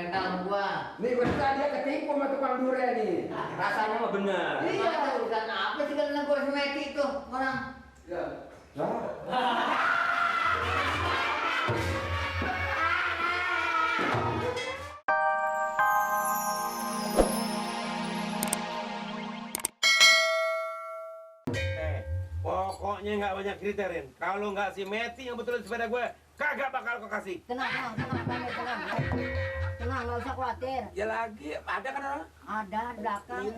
mental gua. Nih betul dia ketipu sama tukang durian nih. Rasanya mah bener. Iya, urusan apa sih kan gua sama Meti tuh orang? Ya. Pokoknya nggak banyak kriterin. Kalau nggak si Meti yang betulin sepeda gue, kagak bakal kau kasih. Tenang, nggak usah khawatir. Ya lagi ada kan orang? Ada di belakang.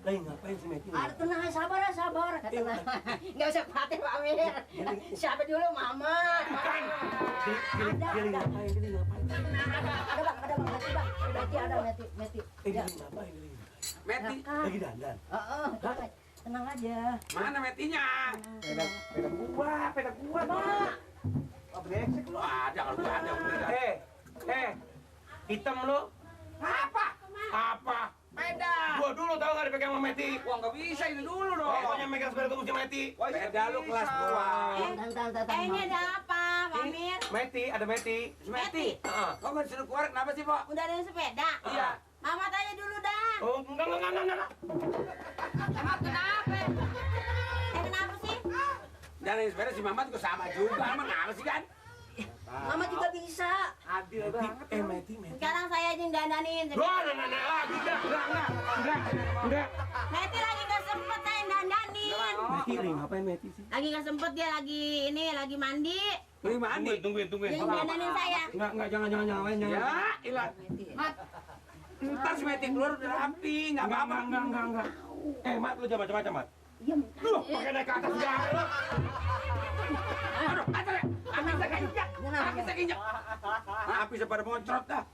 Lagi ngapain si Meti? Ada tenang, sabar. Tenang. Nggak usah khawatir Pak Amir. Siapa dulu Mama? Bukan. Dia lagi ngapain? Ada bang, Meti ada Meti. Dia lagi ngapain? Meti Lagi dandan. Tenang aja. mana Metinya? Peda gua, Pak. Oh, brengsek lu. Ada kalau gua ada bener. Hitam lu. Apa? Peda. Gua dulu tahu nggak dipegang sama Meti. Wah nggak bisa ini dulu dong. Pokoknya megang sepeda gua mesti Meti. Peda lu kelas gua. Ini ada apa, Pak Amir? Meti, ada Meti. Meti. Heeh. Kok nggak disuruh keluar kenapa sih, Pak? Udah ada sepeda? Iya. Mama tanya dulu dah. Oh, enggak. Kenapa sih? Dan ini sepeda si Mama juga sama juga. Emang apa sih kan? Mama juga bisa. Adil banget. Meti. Sekarang saya aja yang dandanin. Lagi enggak. Meti lagi gak sempet saya yang dandanin. Meti lagi ngapain Meti sih? Lagi gak sempet dia lagi mandi. Beli mandi. Tungguin. Yang dandanin saya. Enggak, jangan nyalain. Ya, ilah. Ntar si Meti keluar udah rapi, nggak apa-apa. Enggak. Mat, lu jangan macam-macam, Mat. Iya. Lu pakai naik ke atas segala lu. Aduh, api saya keinjak. Api saya keinjak. Api saya pada moncrot dah.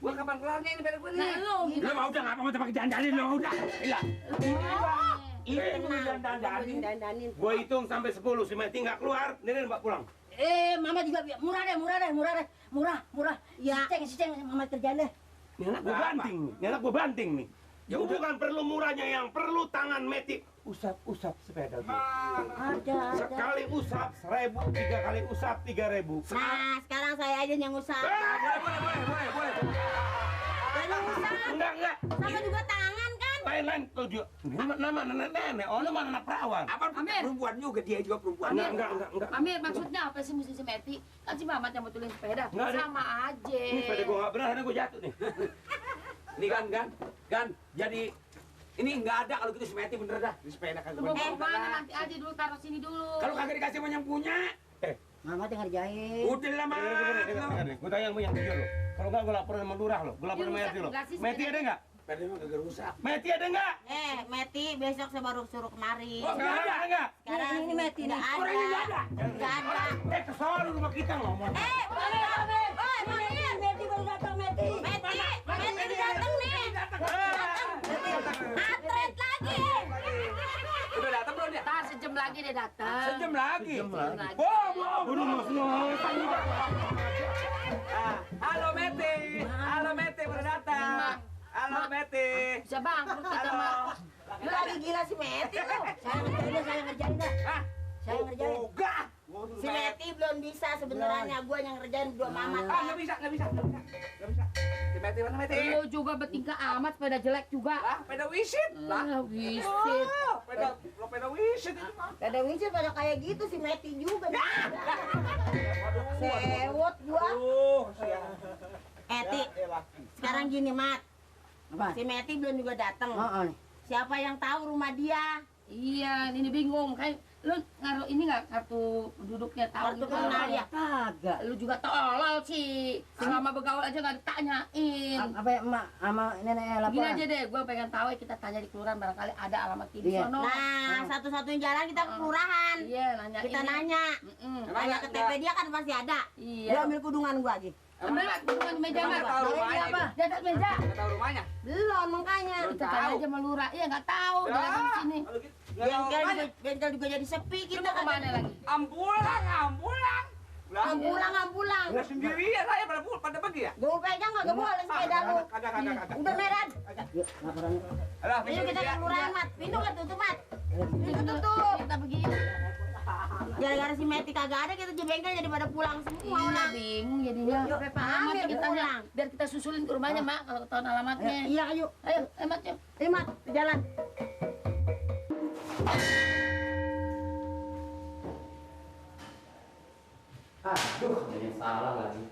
Gua kapan kelarnya ini sepeda gua nih? Lu mau udah ngapa mau pakai dandanin lu udah. Ilah. Itu Dandanin. Gua hitung sampai 10, si Meti enggak keluar, Ninin Mbak pulang. Mama juga murah deh. Murah. Ya. Si Ceng, Mama kerjaan deh. Ini anak gua banting nih. Ya bukan perlu murahnya, yang perlu tangan Meti usap sepeda gua. Ada. Sekali usap 1.000, 3 kali usap 3.000. Nah, sekarang saya aja yang usap. Boleh. Yang usap. Enggak. Sama juga tangan kan? Lain tujuh. Nama nenek. Oh, nama anak perawan. Apa perempuan juga, dia juga perempuan. Enggak. Amir, maksudnya apa sih mesti si Meti? Kan si Mamat yang betulin sepeda. Nggak ada. Sama aja. Ini sepeda gua nggak benar, ada gua jatuh nih. Ini kan. Jadi ini nggak ada kalau gitu si Meti bener dah. Di sepeda kagak Tunggu bener. mana nanti aja dulu, taruh sini dulu. Kalau kagak dikasih sama yang punya, Mama tinggal ngerjain. udah lama. Gua tanya yang jujur lo. Kalau nggak gua laporin sama lurah lo. Gua laporin sama RT lo. Enggak sih, Meti ada nggak? Sepeda mah kagak rusak. Meti ada nggak? Meti besok saya baru suruh kemari. Oh, Nggak ada nggak? Sekarang ini Meti nggak ada. Orangnya nggak ada. Nggak ada. Kesal lu rumah kita ngomong. Meti baru datang, Meti datang nih. Atret lagi. Udah datang belum dia? Ntar sejam lagi dia datang. Sejam lagi. lagi. Udah ngos-ngos. Halo Meti baru datang. Halo Meti. Bisa bangkrut kita mah. Lu lagi gila si Meti lu. Saya ngerjain dah. Saya ngerjain. Enggak. Si Meti belum bisa sebenarnya, gua yang ngerjain berdua Mama. Nggak bisa. Si Meti mana Meti? Lu juga bertingkah amat, sepeda jelek juga. Peda wisit. Wisit. Peda wisit itu mah. Ada wincir pada kayak gitu si Meti juga. Sewot gua. Meti. Sekarang gini, Mat. Si Meti belum juga datang. Siapa yang tahu rumah dia? Iya, ini bingung. Kayak lu ngaruh ini nggak kartu duduknya tahu Kartu gitu. kenal ya? Kagak. Lu juga tolol sih. Sama begaul aja nggak ditanyain. Apa ya emak sama nenek lapor? Gini aja deh, gue pengen tahu kita tanya di kelurahan barangkali ada alamat di Iya. sono. Nah, satu-satunya jalan kita ke kelurahan. Iya, nanya Kita ini. nanya. Tanya ke TP dia kan pasti ada. Iya. Dia ambil kudungan gua lagi. Ambil lah, bukan di meja Emang nggak? nggak tahu Dari rumahnya apa? itu? Di atas meja. Nggak tahu rumahnya. Belum makanya. Kita tanya aja sama lurah. Iya nggak tahu. Dia lagi di sini. Kalau gitu, nggak tahu rumahnya. Bengkel juga jadi sepi Kita kita mau kemana lagi? Ambulan. Ambulang. Udah sendirian saya pada pergi ya? Gua pegang nggak boleh sepeda lu. Kagak. Udah Medan. Yuk, laporan. Alah, Ayo kita ke kelurahan, Mat. Pintu nggak tutup, Mat. Pintu tutup. Kita begini. Gara-gara si Meti kagak ada kita di bengkel jadi pada pulang semua Iya, orang. bingung jadinya. Yuk, pamit, Alamat kita pulang. biar kita susulin ke rumahnya, Mak, kalau tahu alamatnya. Iya, ayo. Ayo, Mat, yuk. Ayo, Mat, ke jalan. Aduh, banyak salah lagi.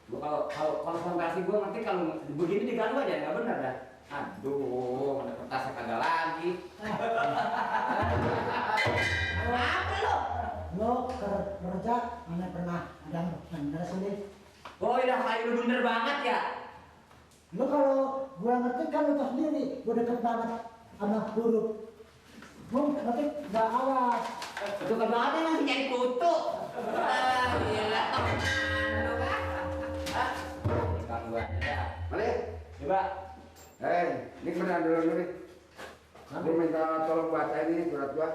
Gua kalau konsentrasi gua nanti kalau begini diganggu aja nggak benar dah. Aduh, ada kertasnya kagak lagi. Apa lo? Lo kerja mana pernah ada bener sendiri. Oh, udah kayak lu bener banget ya. Lo kalau gua ngerti kan lo tau sendiri, gua deket banget sama huruf. Gua ngerti nggak awas. Itu kagak ada yang nyari kutu. Gila. Ganggu aja dah. Mari, coba. Ini benar dulu nih. Gua minta tolong baca ini surat gua.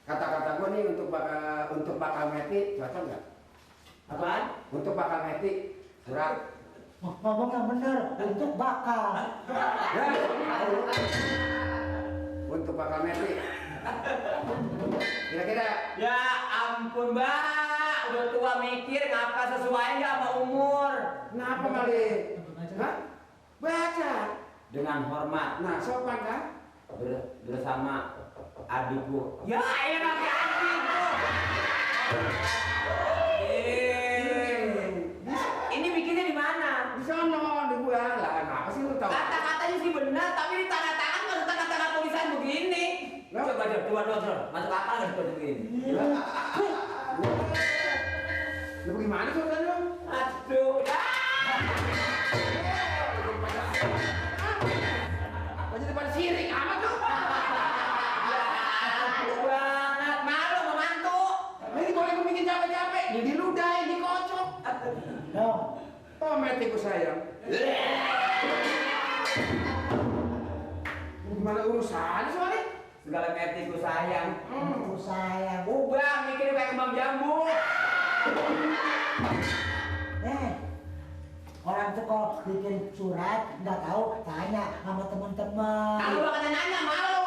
Kata-kata gua nih untuk bakal Meti cocok nggak? Apaan? Untuk bakal Meti surat. Ngomong yang bener, untuk bakal. Ya, untuk bakal Meti. Kira-kira. Ya ampun Mbak, udah tua mikir ngapa sesuai nggak sama umur? Kenapa kali? Hah? Baca. Dengan hormat Nah, sopan kan? bersama adikku. Ya enak ya adikku. Ini bikinnya di mana? Di sana di gua lah. Kenapa sih lu tahu? Kata-katanya sih benar, tapi di tanda-tangan baru tanda-tangan tulisan begini. Lah. Coba coba masuk akal nggak seperti begini? Lu gimana sih lu? Aduh, ya. Baju depan sirik amat lu. Banget malu sama mantu. Ini boleh gua bikin capek-capek. Jadi ludahin, dikocok. Dong, Oh, Meti ku sayang. Gimana urusan soalnya? Segala metiku sayang. aku sayang. Ubah mikir kayak kembang jambu. Orang tuh kalau bikin surat nggak tahu tanya sama teman-teman. Kalau bakal nanya malu.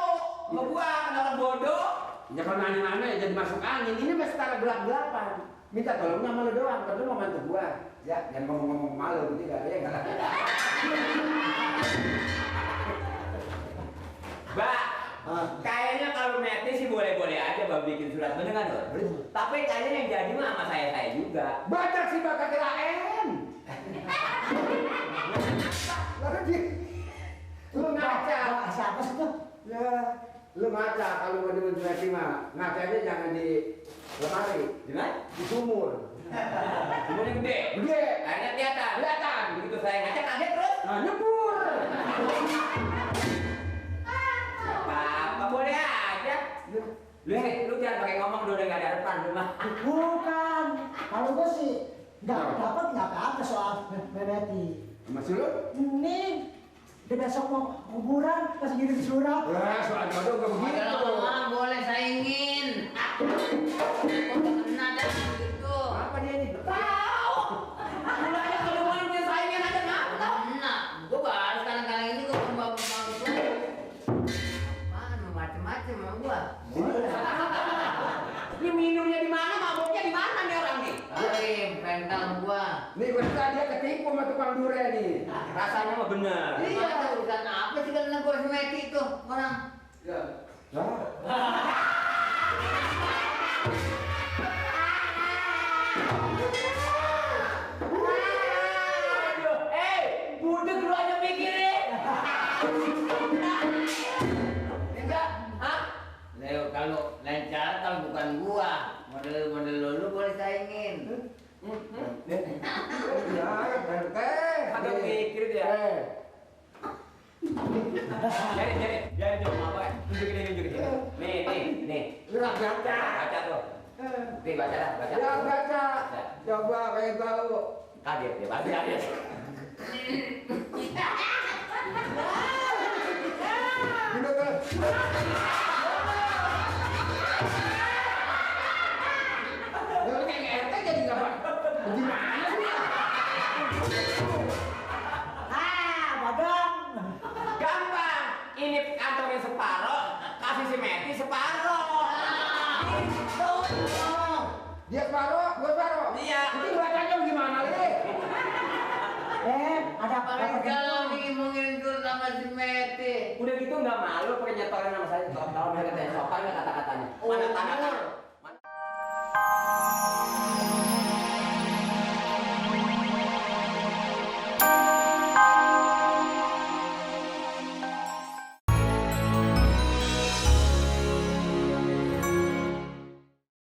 Sama gua kan orang bodoh. Ya kalau nanya-nanya ya jadi masuk angin. Ini masih setara gelap-gelapan. Minta tolongnya sama lu doang, kan lu mau bantu gua. Ya, jangan ngomong-ngomong malu gitu ya enggak. Mbak, kayaknya kalau Meti sih boleh-boleh aja Mbak bikin surat bener kan? Tapi kayaknya yang jadi mah sama saya juga. Baca sih bakal kirain. Lalu dia lu ngaca. Siapa sih tuh? Ya, lu ngaca kalau mau dimensi mah. Ngacanya jangan di lemari, Gimana? di sumur. Sumurnya gede. Gede. Akhirnya kelihatan. Kelihatan. Begitu saya ngaca kaget terus. Nah, nyebur. Apa boleh aja. Lu jangan pakai ngomong udah nggak ada harapan rumah. Bukan. Kalau gue sih nggak dapat nggak apa-apa soal Meti. Masih lu? Ini dia besok mau kuburan masih gini di surat. Wah, soal jodoh gak begitu. Orang boleh saingin. Kok kena dah gitu. Apa dia ini? Tahu. Mulanya kalau mau punya saingan aja nggak tahu. Kena. Gue baru sekarang-kadang ini gue bagus-bagus. Mana macem-macem sama gua. Ini minumnya di mana, maboknya di mana nih orang nih? Kirim rental gua. Nih, gue kira dia ketipu sama tukang durian nih. Rasanya mah bener. Iya, urusan apa sih kalau gua si Meti itu orang. Ya. Aduh, budek lu aja mikirin. Enggak. Hah? Leo kalau lain cara kalau bukan gua, model lu boleh saingin. Ya, berte. Agak mikir dia. Jadi jom apa? Tunjukin. Nih. Lu gak baca. Baca tuh. Nih baca dah, baca. Ya, baca. Coba kayak tahu. Kaget dia, pasti kaget. Duduk tuh. Ya, lu kayak RT jadi gak apa? Gimana sih? Bodong. Gampang. Ini kantongnya separoh, kasih si Meti separoh. Dia separuh, gue separuh. Iya. Ini bacanya gimana nih? Ada apa? Paling galau nih ngomongin dulu sama si Meti. Udah gitu nggak malu pakai nyetorin nama saya. Kalau mereka tanya sopan nggak kata-katanya. Mana tangan?